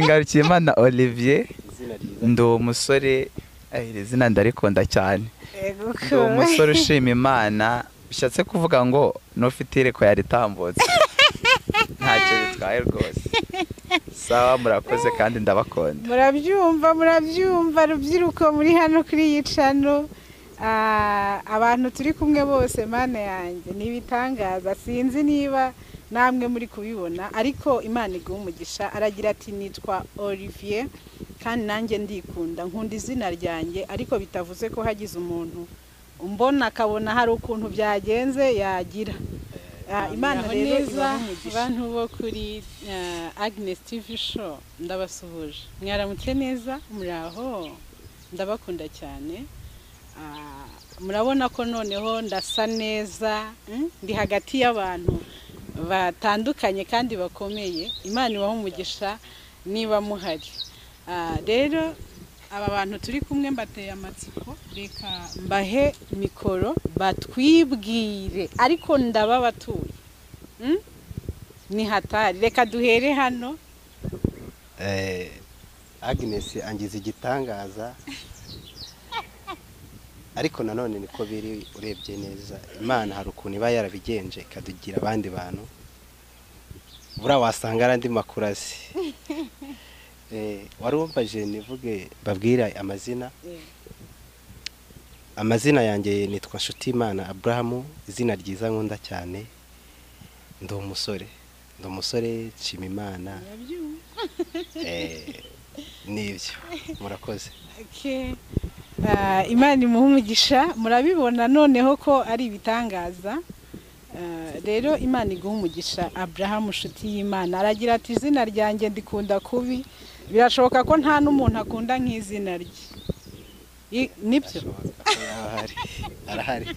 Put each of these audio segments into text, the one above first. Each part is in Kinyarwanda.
Ngarukiyimana Olivier, ndi umusore, iri zina ndarikunda cyane. Ndi umusore ushima Imana, bishatse kuvuga ngo n'ufite iyerekwa yaritambutse. Ntacyo bitwaye rwose. Sawa, murakoze kandi ndabakunda. Murabyumva, murabyumva rubyiruko muri hano kuri iyi channel. Abantu turi kumwe bose, Mana yanjye, ni ibitangaza. Sinzi niba namwe muri kubibona, ariko Imana iguha umugisha. Aragira ati nitwa Olivier kandi nanjye ndikunda, nkunda izina ryanjye, ariko bitavuze ko hagize umuntu umbona akabona hari ukuntu byagenze yagira. Imana rero ibahe umugisha. Abantu bo kuri Agnes TV Show ndabasuhuje, mwaramutse neza, muraho, ndabakunda cyane. Murabona ko noneho ndasa neza, ndi hagati y'abantu batandukanye kandi bakomeye. Imana ibahe umugisha niba muhari. Rero aba bantu turi kumwe mbateye amatsiko, reka mbahe mikoro batwibwire, ariko ndababatuye. Ni hatari, reka duhere hano. Agnes angize igitangaza, ariko nanone niko biri urebye neza. Imana hari ukuntu iba yarabigenje ikadugira abandi bantu, buriya wasanga ari andi makurasi. Wari wumvaje nivuge babwira amazina. Amazina yanjye nitwa Nshutimana Abrahamu, izina ryiza nkunda cyane. Ndi umusore, ndi umusore nshima Imana. Nibyo, murakoze. Imana imuhe umugisha. Murabibona noneho ko ari ibitangaza. Rero Imana iguha umugisha Abrahamu nshuti y'Imana. Aragira ati izina ryanjye ndikunda kubi, birashoboka ko nta n'umuntu akunda nk'izina rye. Nibyo, arahari.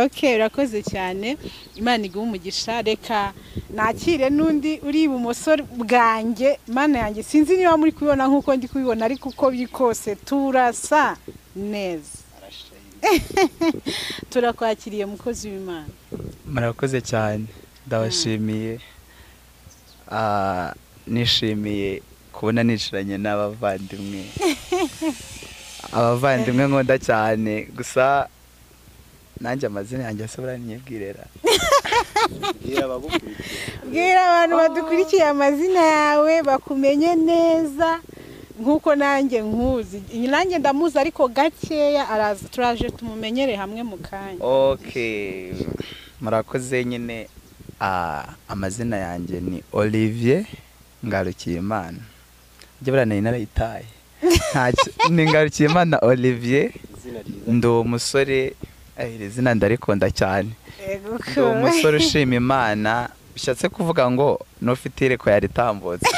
Okay, urakoze cyane, Imana iguha umugisha. Reka nakire n'undi uri ibumoso bwanjye. Mana yanjye, sinzi niba muri kubibona nk'uko ndi kubibona, ariko uko biri kose turasa neza. Turakwakiriye mukozi w'Imana. Murakoze cyane, ndabashimiye. Nishimiye kubona nicaranye n'abavandimwe, abavandimwe nkunda cyane. Gusa nanjye amazina yanjye asobora nyibwirera. Bwira abantu badukurikiye amazina yawe bakumenye neza nkuko nanjye nkuzi. Nanjye ndamuzi ariko gakeya, araza turaje tumumenyere hamwe mu kanya. Okay, murakoze nyine. Amazina yanjye ni Olivier Ngarukiyimana. Njye buriya nari narayitaye. Ni Ngarukiyimana Olivier, ndi umusore, iri zina ndarikunda cyane. Ndi umusore ushima Imana, bishatse kuvuga ngo n'ufite iyerekwa yaritambutse.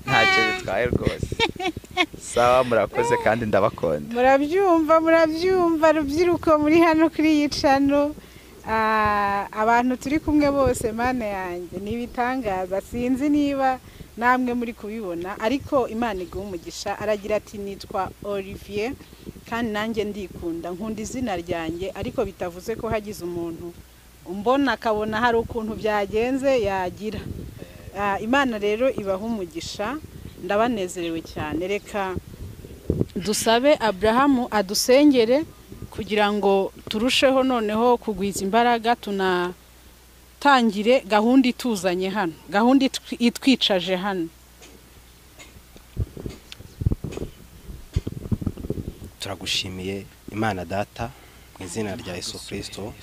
Ntacyo bitwaye rwose. Sawa, murakoze kandi ndabakunda. Murabyumva, murabyumva rubyiruko muri hano kuri iyi channel. Abantu turi kumwe bose, Mana yanjye, ni ibitangaza. Sinzi niba namwe muri kubibona, ariko Imana iguha umugisha. Aragira ati nitwa Olivier kandi nanjye ndikunda, nkunda izina ryanjye, ariko bitavuze ko hagize umuntu umbona akabona hari ukuntu byagenze yagira. Imana rero ibaha umugisha, ndabanezerewe cyane. Reka dusabe Abrahamu adusengere kugira ngo turusheho noneho kugwiza imbaraga, tunatangire gahunda ituzanye hano, gahunda itwicaje hano. Turagushimiye Imana Data mu izina rya Yesu Kristo.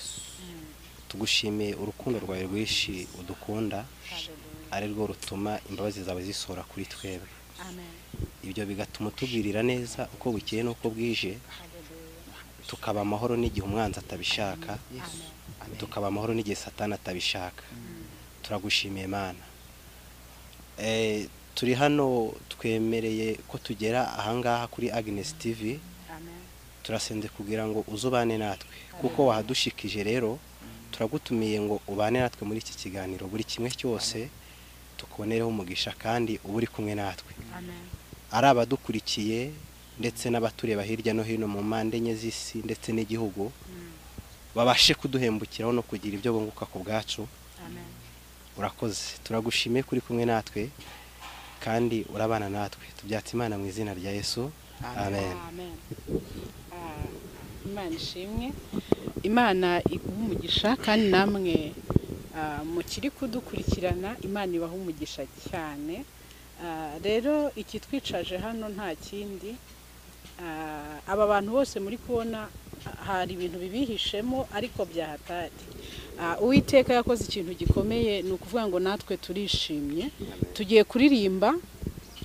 Tugushimiye urukundo rwawe rwinshi udukunda, ari rwo rutuma imbabazi zawe zisora kuri twebwe. Ibyo bigatuma tubwirira neza uko bukeye n'uko bwije, tukaba amahoro n'igihe umwanzi atabishaka, tukaba amahoro n'igihe Satani atabishaka. Turagushimiye Mana. Turi hano twemereye ko tugera ahangaha kuri Agnes TV. Turasenze kugira ngo uzubane natwe, kuko wahadushikije. Rero turagutumiye ngo ubane natwe muri iki kiganiro, buri kimwe cyose tukubonereho umugisha kandi uba uri kumwe natwe. Ari abadukurikiye ndetse n'abatureba hirya no hino mu mpande enye z'isi ndetse n'igihugu, babashe kuduhembukiraho no kugira ibyo bunguka ku bwacu. Amen. Urakoze, turagushimiye kuri kumwe natwe kandi urabana natwe. Tubyatse Imana mu izina rya Yesu. Amen. Amen. Imana ishimwe, Imana iguhe umugisha, kandi namwe mukiri kudukurikirana Imana ibaha umugisha cyane. Rero ikitwicaje hano nta kindi, aba bantu bose muri kubona hari ibintu bibihishemo ariko byahatari. Uwiteka yakoze ikintu gikomeye, ni ukuvuga ngo natwe turishimye. Tugiye kuririmba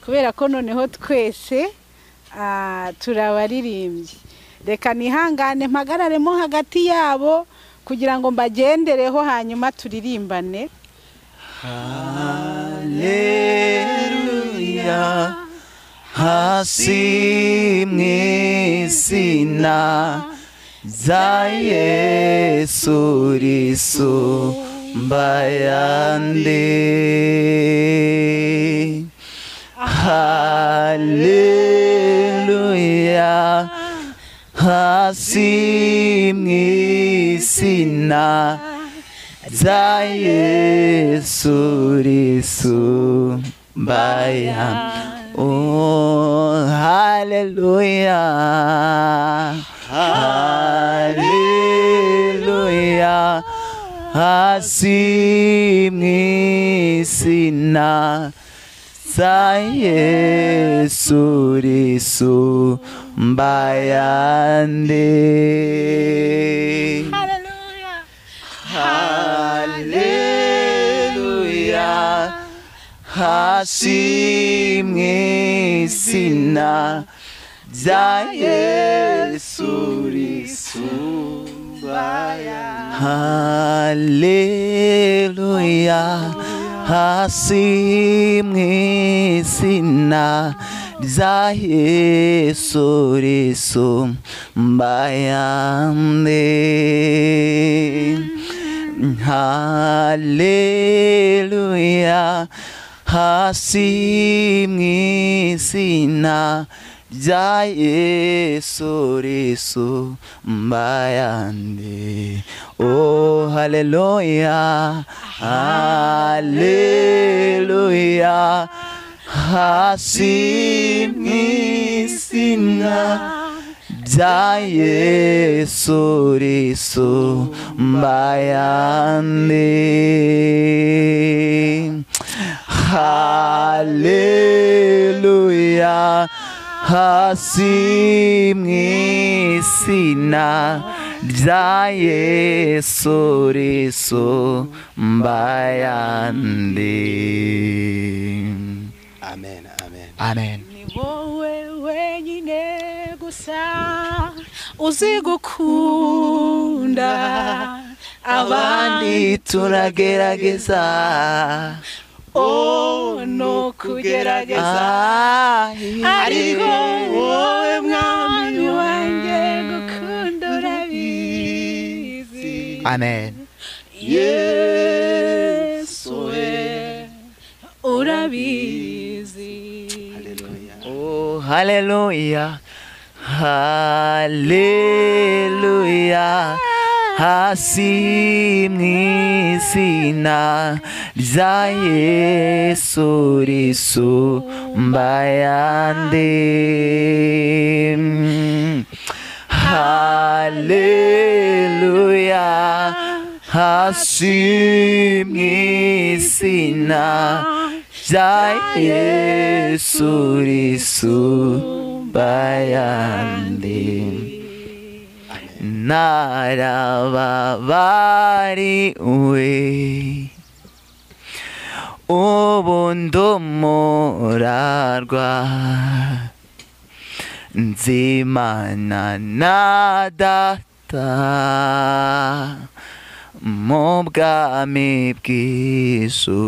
kubera ko noneho twese turabaririmbyi. Reka nihangane mpagararemo hagati yabo kugira ngo mbagendereho, hanyuma turirimbane. Haleluya, hashimwe izina rya Yesu risumba ayandi. Haleluya, hashimwe izina rya Yesu risumba ayandi. Oh, haleluya, haleluya, hashimwe izina rya Yesu risumba ayandi. Haleluya, haleluya, hashimwe izina rya Yesu risumba ayandi. Haleluya, hashimwe izina rya Yesu risumba ayandi. Haleluya, hashimwe izina rya Yesu risumba ayandi. Oh, haleluya, haleluya, hashimwe izina rya Yesu risumba ayandi. Haleluya, hashimwe izina rya Yesu risumba ayandi. Amen, amen. Amen. Ni wowe wenyine gusa uzi gukunda, abandi turagerageza, oh no kugerageza, ariko wowe mwami wanjye gukunda urabizi. Amen. Yesu we urabizi. Haleluya. Oh, haleluya, haleluya, hashimwe izina rya Yesu risumba ayandi. Haleluya, hashimwe izina rya Yesu risumba ayandi. Narababariwe ubu ndumurarwa, nzimana na data mu bwami bw'ijuru.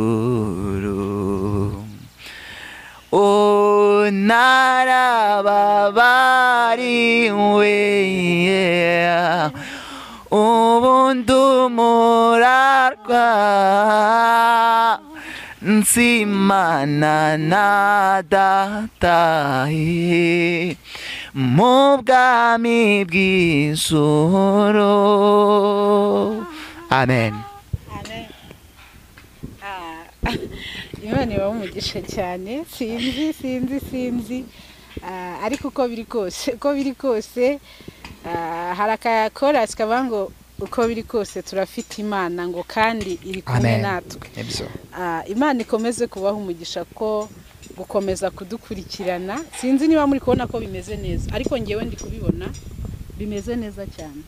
Narababariwe ubu ndumurarwa, nzimana na data Mu bwami bw'ijuru. Amen. Amen. Imana ibahe umugisha cyane. Sinzi sinzi sinzi, ariko uko biri kose, uko biri kose, hari akakorasi kavuga ngo uko biri kose turafite Imana, ngo kandi iri kumwe Amen. natwe. Nibyo. Imana ikomeze kubaha umugisha ko gukomeza kudukurikirana. Sinzi niba muri kubona ko bimeze neza, ariko ngewe ndi kubibona bimeze neza cyane.